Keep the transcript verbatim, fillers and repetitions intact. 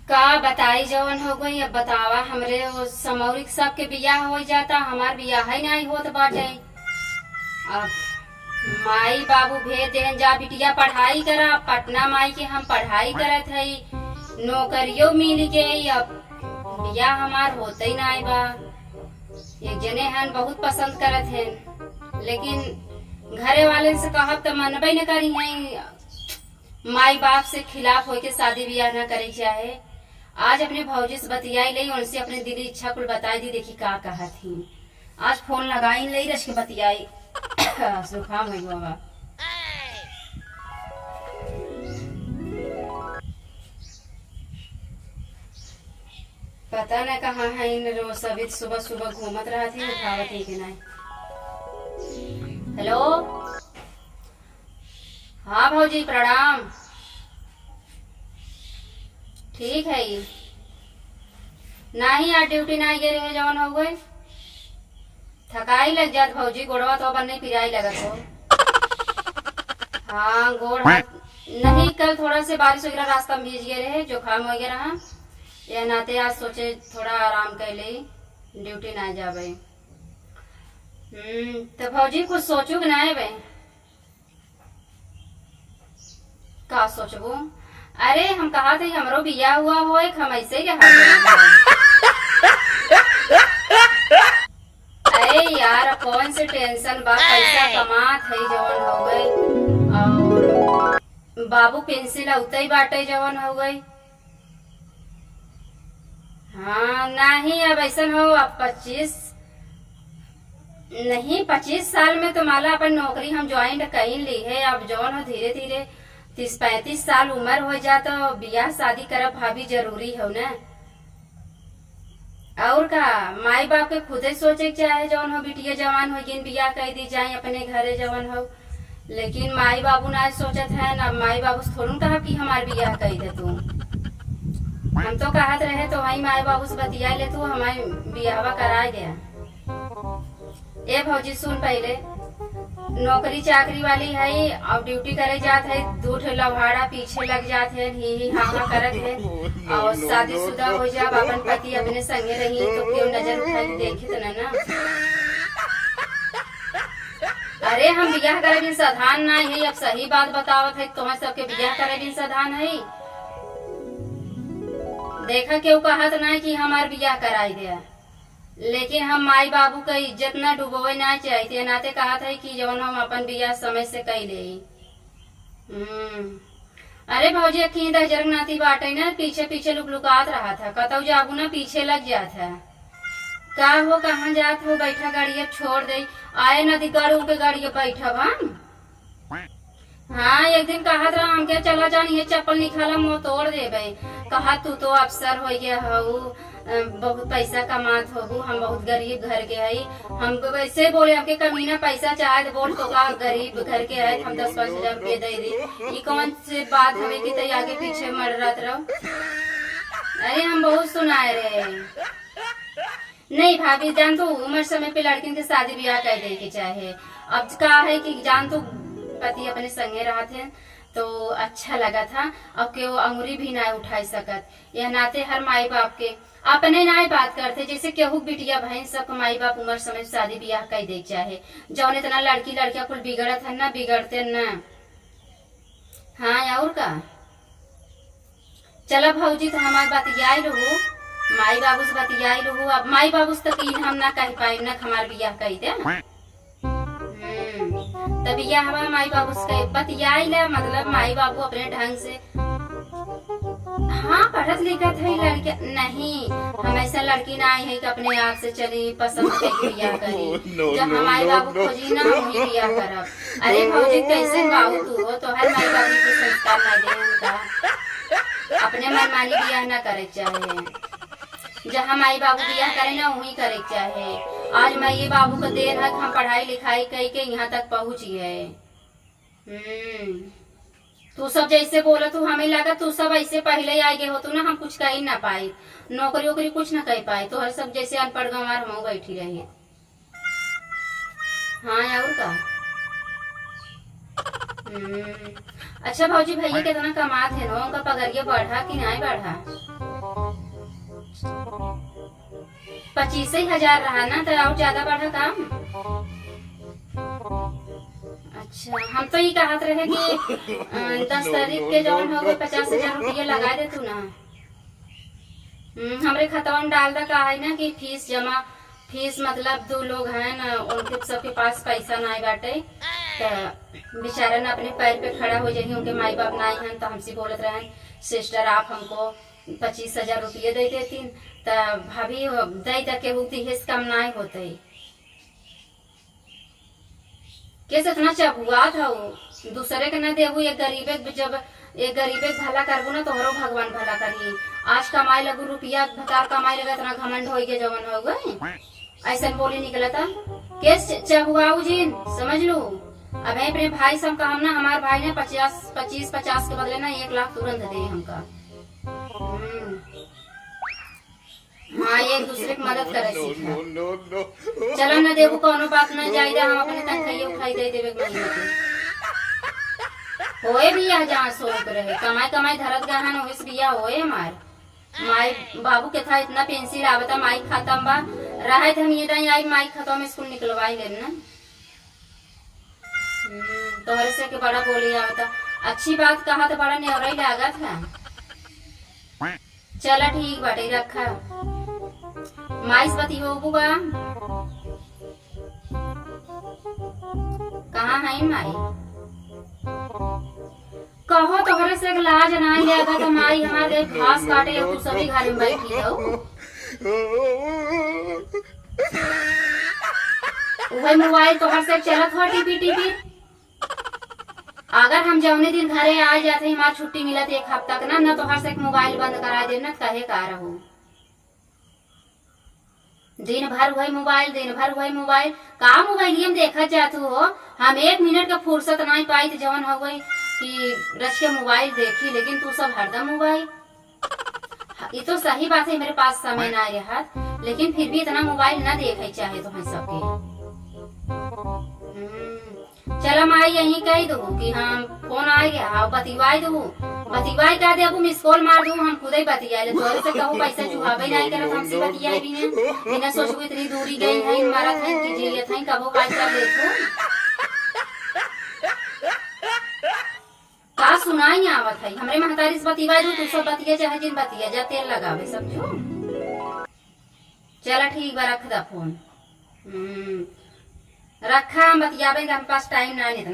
का बताई जवन हो गई। अब बतावा, हमरे वो समौरी के सबके बियाह हो जाता, हमार बियाह ही नाहीं होत बाटे। अब माई बाबू भेज देहन, "जा बिटिया पढ़ाई करा।" पटना माई के हम पढ़ाई करत हई, नौकरियो मिल गई, अब बियाह हमार होते ही नाहीं बा। एक जने हन, बहुत पसंद करत हन, लेकिन घरे वाले से कहब त मनबे न करी हैं। माई बाप से खिलाफ होके शादी बियाह ना करे के चाहे। आज अपने भौजी से बतियाई ले, उनसे अपने दिली इच्छा कुल बताई दी, देखी का कहत ही। आज फोन लगाई ले, रच के बतियाई। जुकाम हो गवा। पता न कहाँ है इन रोज, सभी सुबह सुबह घूमत रहती, उठावत ही कि नहीं। हेलो, हाँ भौजी, प्रणाम। ठीक है। नाही, आज ड्यूटी नाही गए रहे, जवन हो गए। थकाई लग जात भौजी, गोड़वा तो बन्ने पिराई लगत हो। हाँ, गोड़ हाथ नहीं, कल थोड़ा से बारिश वगैरह रास्ता में भीज गए रहे, जुकाम हो गया रहा। यह नाते आज सोचे थोड़ा आराम कर ले, ड्यूटी ना जावे। हम्म, तो भौजी कुछ सोचू कि ना बे? का सोचबू? अरे, हम कहा थे हमरो बियाह हुआ हो, एक हम ऐसे ही रहा करेंगे। अरे यार, अब कौन से टेंशन बा, पैसा कमात है जवन हो गई, और बाबू पेंशन उतई बाटे जवन हो गई। हाँ, नाही, अब ऐसन हो, अब पच्चीस, नहीं, पच्चीस साल में तो माला अपन नौकरी हम ज्वाइन कईन ली है। अब जौन हो, धीरे धीरे तीस पैंतीस साल उम्र हो जा, तो बियाह शादी करब भाभी जरूरी हो ना। और का, माई बाप के खुदे सोचे के चाहे, जौन हो, बिटिया जवान हो गईन, बियाह कर दी जाए अपने घरे, जवन हो। लेकिन माई बाबू ना सोचत है ना, माई बाबू से थोड़ू कहब कि हमार बियाह कर दे तू। हम तो कहत रहे तो वही माई बाबू से बतिया ले तू, हमार बियाहवा कराए दे। ए भौजी, सुन पहले, नौकरी चाकरी वाली है और ड्यूटी करे जात है, दू ठे लौहाड़ा पीछे लग जात है, ही ही हा हा करत है। और शादीशुदा हो जाब, अपन पति अपने संगे रही, तो क्यों नजर उठा के देखित न ना। अरे, हम बियाह करे बिन साधान ना है, अब सही बात बतावत है, तुम्हें सबके बियाह करे बिन साधान है। देखा, केहू कहत ना कि हमार बियाह कराई दे, लेकिन हम माई बाबू का इज्जत ना डुबोवे ना चाहिए, ते नाते कहत है कि जवन हम अपन बियाह समय से कई ले। हम्म। अरे भौजी, अखी दहजरक नाती बाटे ना, पीछे पीछे लुक लुकात रहा था, कतौ जाबू ना पीछे लग जात है। का हो, कहाँ जात हो? बैठा, गाड़ी अब छोड़ दे। आए ना दी, गड़ू के गाड़ी अब बैठब हम। हाँ, एक दिन कहत रहा हमके, "चला जान, ये चप्पल निकाला, मुँह तोड़ देबे।" कहा, "तू तो अफसर हो गया हऊ, अ, बहुत पैसा कमात होबू, हम बहुत गरीब घर के हई।" हम वैसे बोले, "हमके कमीना पैसा चाहे तो बोल, तो का गरीब घर के है, हम दस पाँच हजार रुपये दे दी।" ई कौन से बात हमें कि तई आगे पीछे मर रहत रहो? अरे, हम बहुत सुनाए रहे। नहीं भाभी, जान तू, उम्र समय पे लड़किन के शादी ब्याह कर दे के चाहे। अब का है कि जान तू, पति अपने संगे रहत हैं, तो अच्छा लगा था। अब के वो अंगुरी भी ना उठाई सकत, यह नाते हर माई बाप के अपने ना बात करते, जैसे केहू बिटिया बहन सब माई बाप उम्र समय शादी ब्याह कर दे के चाहे। जौन इतना लड़की लड़किया कुल बिगड़त है ना, बिगड़ते ना। हाँ, और का? चला भौजी, तो हमार बतियाई रहू, माई बाबू से बतियाई रहू। अब माई बाबू से तो तीन हम ना कह पाई ना, हमार बियाह कही दे। हम्म, तब बियाह हमार माई बाबू से कही, बतियाई ले, मतलब माई बाबू अपने ढंग से। हाँ, पढ़त लिखत है लड़के, नहीं, हम ऐसा लड़की ना आई है कि अपने आप से चली पसंद करके बियाह करी। जब हमारे बाबू खोजी ना, हम ही बियाह करब। अरे भौजी, कैसे बाबू तू हो? तोहर माई बाबू के संस्कार ना दे उनका। अपने मनमानी बियाह ना करे के चाहे। जहाँ माई बाबू बियाह करे ना, वहीं करे के चाहे। आज माई बाबू का देर है, हम पढ़ाई लिखाई कई के यहाँ तक पहुँची है। हम्म, तू सब जैसे बोला तू, हमें लगा तू सब ऐसे पहले ही आ गए हो, तू ना हम कुछ कही ना पाई, नौकरी वोकरी कुछ ना कह पाई, तोहर सब जैसे अनपढ़ गंवार हम बैठी रही। हाँ, और का? हम्म। अच्छा भौजी, भैया कितना कमात है ना, उनका पगरिया बढ़ा कि नाहीं बढ़ा? पच्चीस ही हजार रहा ना, तो और ज्यादा बढ़ा काम? अच्छा, हम तो ई कहत रहे कि, अ, दस तारीख के जौन हो गए, पचास हजार रुपया लगा दे तू ना। हम्म, हमरे खतवा में डाल दा, का है ना कि फीस जमा, फीस मतलब दू लोग हैं ना, उनके सबके पास पैसा नाहीं बाटे, तो बेचारन अपने पैर पे खड़ा हो जाही, उनके माई बाप नाहीं हैं, तो हमसे बोलत रहन, "सिस्टर, आप हमको पच्चीस हजार रुपये दे देतीन, तो भाभी, दे दे के उ तिहेस कम नाहीं होते।" केस इतना चबुआत हऊ, दूसरे के न देबू, एक गरीबे के जब एक गरीबे के भला करबू ना, तोहरो भगवान भला करी। आज कमाए लगू रुपया, भतार कमाए लगा, इतना घमंड होई के जवन हो गए, ऐसन बोली निकलता। केस च-, चबुआऊ जिन, समझ लू। अब अपने भाई सब कहम ना, हमार भाई ने पचास, पच्चीस पचास के बदले ना एक लाख तुरंत दे हमका। हम्म। हाँ, एक दूसरे के मदद करे सीखा। No, no, no। चलो न देबू, कौनो बात न, जाई दे, हम अपने तनखइया उठाई दे देबे महीने के। होए बियाह जहाँ सोच रहे, कमाई कमाई धरत गहन, ओहिस बियाह होए हमार। माई बाबू के था इतना पेंसिल आवता, माई खत्म बा, रहे थे हम ये दाई आई, माई खत्म, स्कूल निकलवाई लेन ना। हम्म, तोहरे से के बड़ा बोली आवता। अच्छी बात कहा तो बड़ा नेवरई लागत है। चला ठीक बाटे, रखा। माई से बतियोबू का? कहाँ है माई? कहो तोहरे से एक लाज नाई लागत, माई हमार देख घास काटे, तू सभी घर में बैठी हो। उहे मोबाइल तोहर से चलत हो टीपी टीपी। अगर हम जौने दिन घरे आ जाते, हमार छुट्टी मिलत एक हफ्ता के ना, न तोहर से मोबाइल बंद करा देब, न कहे का रहू। दिन भर वही मोबाइल, दिन भर वही मोबाइल। का मोबाइलिए में देखत जात हो? हम एक मिनट का फुर्सत नाई पाई तो जवन हो गई कि रच के मोबाइल देखी, लेकिन तू सब हरदम मोबाइल। हाँ, ये तो सही बात है, मेरे पास समय ना रहत, लेकिन फिर भी इतना मोबाइल ना देखे चाहे तो हम सबके। हम्म, चला माई यहीं कह दू कि हम फोन आ गया, हाँ, बतिवाई दू, बतिवाई का दे, अब मिस कॉल मार दू, हम खुदे बतिया ले, तोरे से कहूँ पैसा चुहावे नहीं करत, हमसे बतियाई भी नहीं, बिना सोचू इतनी दूरी गई है, मरत है कि जियत है, कबो हाल चाल ले तू। का सुनाई आवत है? हमरे महतारी से बतिया जो, तू सब बतिया, चाहे जिन बतिया, जा तेल लगावे, समझू? चला ठीक बा, रख दा फोन। हम्म, रखा, हम बतियाबे, हमरे पास टाइम ना है इतना।